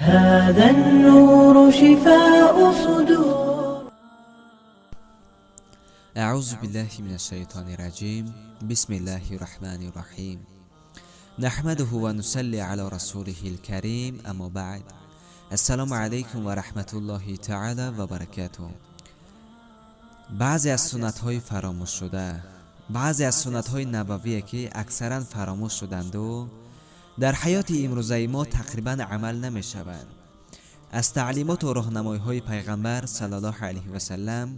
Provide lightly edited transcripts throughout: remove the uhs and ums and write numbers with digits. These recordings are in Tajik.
هذا النور شفاء صدور. أعوذ بالله من الشيطان الرجيم. بسم الله الرحمن الرحيم. نحمده ونصلي على رسوله الكريم. أما بعد، السلام عليكم ورحمة الله تعالى وبركاته. Баъзе аз суннатҳои фаромӯшшуда, баъзе аз суннатҳои набавие, ки аксаран фаромӯш шуданду дар ҳаёти имрӯзаи мо тақрибан амал намешаванд, аз таълимоту роҳнамоиҳои Пайғамбар саллаллоҳу алайҳи васалам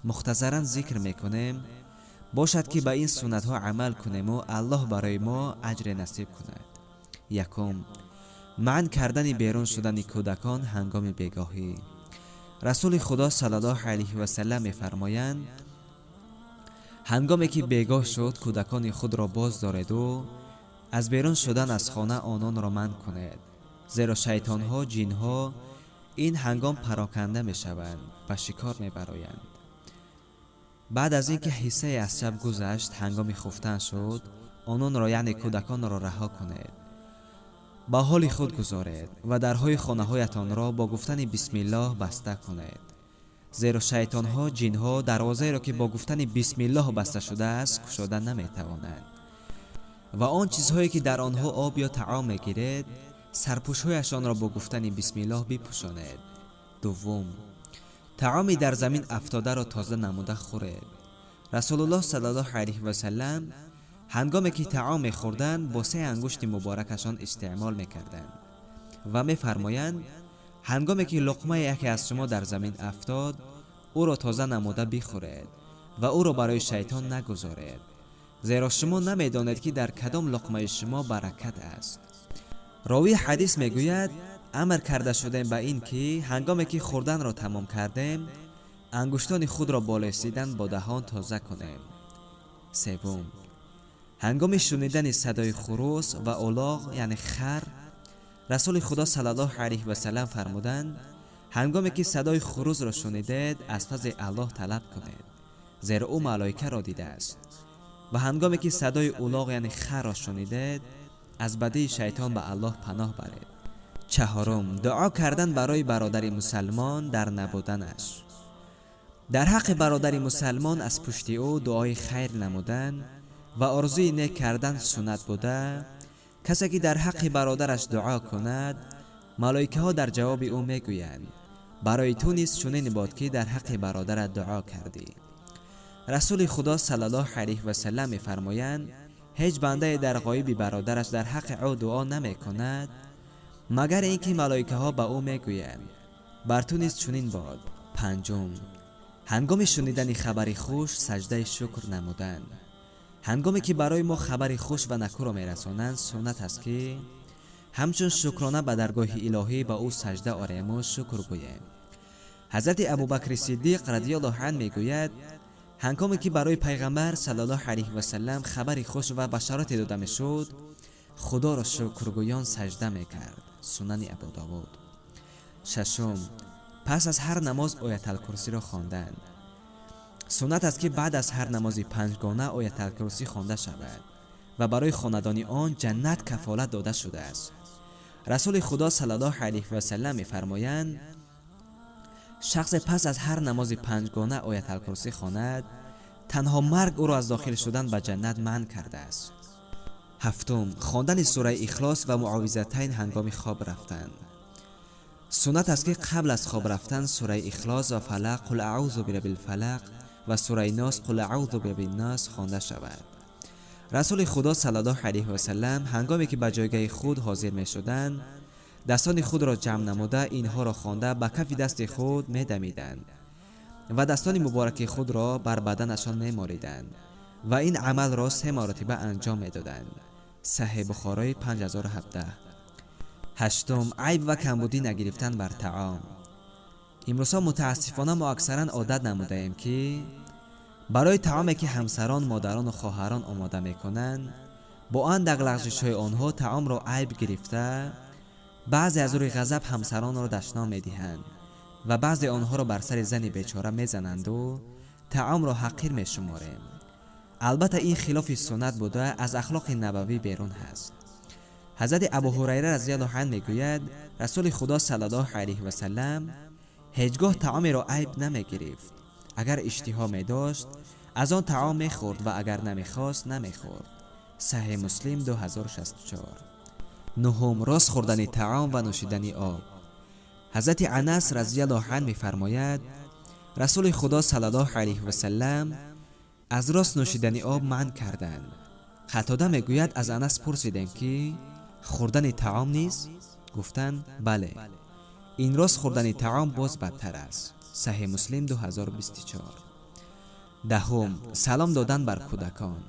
мухтасаран зикр мекунем. Бошад, ки ба ин суннатҳо амал кунему Аллоҳ барои мо аҷре насиб кунад. Якум: манъ кардани берун шудани кӯдакон ҳангоми бегоҳӣ. Расули Худо саллаллоҳу алайҳи васалам мефармоянд: «Ҳангоме ки бегоҳ шуд, кӯдакони худро боз дореду аз берун шудан аз хона ононро манъ кунед, зеро шайтонҳо, ҷинҳо ин ҳангом пароканда мешаванд ва шикор мебароянд. Баъд аз ин ки ҳиссае аз шаб гузашт, ҳангоми хуфтан шуд, ононро, яъне кӯдаконро, раҳо кунед, ба ҳоли худ гузоред ва дарҳои хонаҳоятонро бо гуфтани бисмиллоҳ баста кунед, зеро шайтонҳо, ҷинҳо дарвозаеро, ки бо гуфтани бисмиллоҳ баста шудааст, кушода наметавонанд. Ва он чизҳое, ки дар онҳо об ё таом мегиред, сарпӯшҳояшонро бо гуфтани бисмиллоҳ бипӯшонед». Дуввум: таоми дар замин афтодаро тоза намуда хӯред. Расулуллоҳ саллаллоҳу алайҳи васалам ҳангоме ки таом мехӯрданд, бо се ангушти муборакашон истеъмол мекарданд ва мефармоянд: «Ҳангоме ки луқмаи яке аз шумо дар замин афтод, ӯро тоза намуда бихӯред ва ӯро барои шайтон нагузоред, зеро шумо намедонед, ки дар кадом луқмаи шумо баракат аст». Ровии ҳадис мегӯяд: «Амр карда шудем ба ин ки ҳангоме ки хӯрданро тамом кардем, ангуштони худро бо лесидан бо даҳон тоза кунем». Севум: ҳангоми шунидани садои хурӯс ва олоғ, яъне хар. Расули Худо саллаллоҳу алайҳи васалам фармуданд: «Ҳангоме ки садои хурӯсро шунидед, аз фазли Аллоҳ талаб кунед, зеро ӯ малоикаро дидааст, ва ҳангоме ки садои улоғ, яъне харро шунидед, аз бадии шайтон ба Аллоҳ паноҳ баред». Чаҳорум: дуо кардан барои бародари мусалмон дар набуданаш. Дар ҳаққи бародари мусалмон аз пушти ӯ дуои хайр намудан ва орзуи нек кардан суннат буда, касе ки дар ҳаққи бародараш дуо кунад, малоикаҳо дар ҷавоби ӯ мегӯянд: «Барои ту низ чунин бод, ки дар ҳаққи бародарат дуо кардӣ». Расули Худо саллаллоҳу алайҳи васалам мефармоянд: «Ҳеҷ бандае дар ғоиби бародараш дар ҳаққи ӯ дуо намекунад, магар ин ки малоикаҳо ба ӯ мегӯянд: „Бар ту низ чунин бод“». Панҷум: ҳангоми шунидани хабари хуш саҷдаи шукр намудан. Ҳангоме ки барои мо хабари хуш ва накӯро мерасонанд, суннат аст, ки ҳамчун шукрона ба даргоҳи илоҳӣ ба ӯ саҷда орему шукр гӯем. Ҳазрати Абубакри Сиддиқ радиаллоҳу ан мегӯяд: «Ҳангоме ки барои Пайғамбар саллаллоҳу алайҳи васалам хабари хуш ва башароте дода мешуд, Худоро шукргӯён саҷда мекард». Сунани Абудовуд. Шашум: пас аз ҳар намоз Ояталкурсиро хондан. Суннат аст, ки баъд аз ҳар намози панҷгона Ояталкурсӣ хонда шавад ва барои хонадони он ҷаннат кафолат дода шудааст. Расули Худо саллаллоҳу алайҳи васалам мефармоянд: «Шахсе пас аз ҳар намози панҷгона Ояталкурсӣ хонад, танҳо марг ӯро аз дохил шудан ба ҷаннат манъ кардааст». Ҳафтум: хондани сураи Ихлос ва Муаввизатайн ҳангоми хоб рафтан. Суннат аст, ки қабл аз хоб рафтан сураи Ихлос ва Фалақ, қул аъузу бираббил фалақ, ва сураи Нос, қул аъузу бираббин нос, хонда шавад. Расули Худо саллаллоҳу алайҳи васалам ҳангоме ки ба ҷойгаҳи худ ҳозир мешуданд, дастони худро ҷамъ намуда, инҳоро хонда, ба кафи дасти худ медамиданд ва дастони мубораки худро бар баданашон мемолиданд ва ин амалро се маротиба анҷом медоданд. Саҳеҳ Бухорои 5017. Ҳаштум: айб ва камбудӣ нагирифтан бар таом. Имрӯзҳо мутаассифона мо аксаран одат намудаем, ки барои таоме, ки ҳамсарон, модарону хоҳарон омода мекунанд, бо андак лағжишҳои онҳо таомро айб гирифта, баъзе аз рӯи ғазаб ҳамсаронро дашном медиҳанд ва баъзе онҳоро бар сари зани бечора мезананду таомро ҳақир мешуморем. Албатта, ин хилофи суннат буда, аз ахлоқи набавӣ берун ҳаст. Ҳазрати Абу Ҳурайра разияллоҳу ан мегӯяд: Расули Худо саллаллоҳу алайҳи васаллам ҳеҷ гоҳ таомеро айб намегирифт. Агар иштиҳо медошт, аз он таом мехӯрд ва агар намехост, намехӯрд. Саҳеҳ Муслим 2064. Нуҳум, рост хӯрдани таом ва нӯшидани об. Ҳазрати Анас разияллоҳу анҳу мефармояд: Расули Худо саллаллоҳу алайҳи васаллам аз рост нӯшидани об манъ карданд. Қатода мегӯяд: аз Анас пурсидем, ки хӯрдани таом низ? Гуфтанд: бале, ин рост хӯрдани таом боз бадтар аст. Саҳеҳ Муслим 2024. Даҳум, салом додан бар кӯдакон.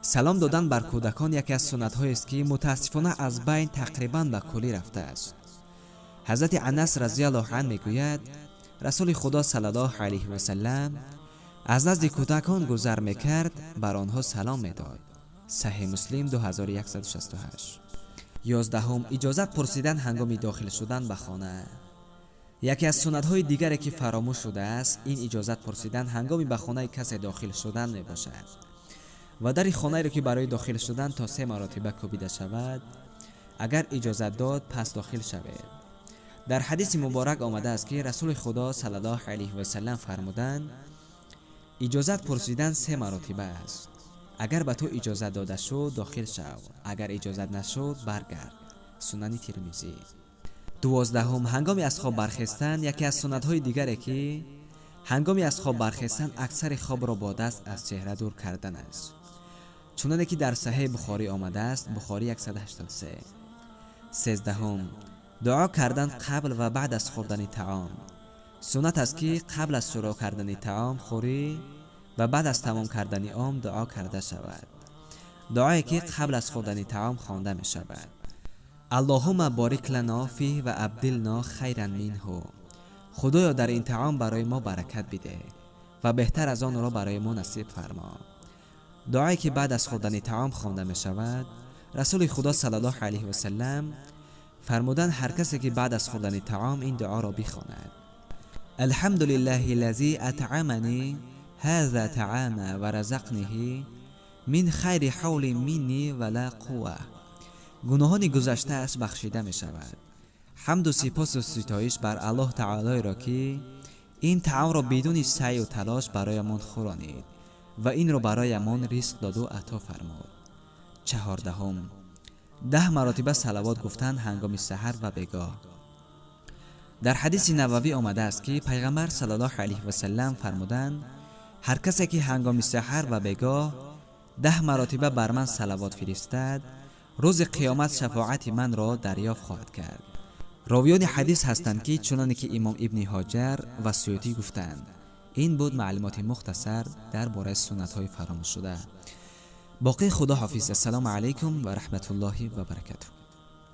Салом додан бар кӯдакон яке аз суннатҳоест, ки мутаассифона аз байн тақрибан ба куллӣ рафтааст. Ҳазрати Анас разияллоҳу анҳу мегӯяд: Расули Худо саллаллоҳу алайҳи васаллам аз назди кӯдакон гузар мекард, бар онҳо салом медод. Саҳеҳ Муслим 2168. 11-ум, иҷозат пурсидан ҳангоми дохил шудан ба хона. Яке аз суннатҳои дигаре, ки фаромӯш шудааст, ин иҷозат пурсидан ҳангоми ба хонаи касе дохил шудан мебошад ва дари хонаеро, ки барои дохил шудан то се маротиба кӯбида шавад, агар иҷозат дод, пас дохил шавед. Дар ҳадиси муборак омадааст, ки Расули Худо саллаллоҳу алайҳи васаллам фармуданд: иҷозат пурсидан се маротиба аст. Агар ба ту иҷозат дода шуд, дохил шав, агар иҷозат нашуд, баргард. Сунани Тирмизӣ. 12-ум, ҳангоми аз хоб бархестан. Яке аз суннатҳои дигаре, ки ҳангоми аз хоб бархестан аксари хобро бо даст аз чеҳра дур кардан аст, чуноне ки дар Саҳеҳи Бухорӣ омадааст, Бухорӣ 183. 13-ум, дуо кардан қабл ва баъд аз хӯрдани таом. Суннат аст, ки қабл аз шурӯъ кардани таом хӯрӣ ва баъд аз тамом кардани он дуо карда шавад. Дуое, ки қабл аз хӯрдани таом хонда мешавад: Аллоҳумма борик лано фиҳ ва абдилно хайран минҳу. Худоё, дар ин таом барои мо баракат бидеҳ ва беҳтар аз онро барои мо насиб фармо. Дуое, ки баъд аз хӯрдани таом хонда мешавад: Расули Худо саллаллоҳу алайҳи васаллам фармуданд: ҳар касе, ки баъд аз хӯрдани таом ин дуоро бихонад: алҳамду лиллаҳи лазӣ атъамани ҳаза таъама ва разақниҳи мин хайри ҳавли минни ва ла қувва, гуноҳони гузаштааш бахшида мешавад. Ҳамду сипосу ситоиш бар Аллоҳ таолоеро, ки ин таомро бидуни саъю талош бароямон хӯронид ва инро бароямон ризқ доду ато фармуд. 14-ум, 10 маротиба салавот гуфтан ҳангоми саҳар ва бегоҳ. Дар ҳадиси Нававӣ омадааст, ки Пайғамбар саллаллоҳу алайҳи васаллам фармуданд: ҳар касе, ки ҳангоми саҳар ва бегоҳ 10 маротиба бар ман салавот фиристад, рӯзи қиёмат шафоати манро дарёфт хоҳад кард. Ровиёни ҳадис ҳастанд, ки чуноне ки имом Ибни Ҳоҷар ва Суютӣ гуфтанд. Ин буд маълумоти мухтасар дар бораи суннатҳои фаромӯшшуда. Боқӣ худо ҳофиз. Ассалому алайкум ва раҳматуллоҳи ва баракатуҳ.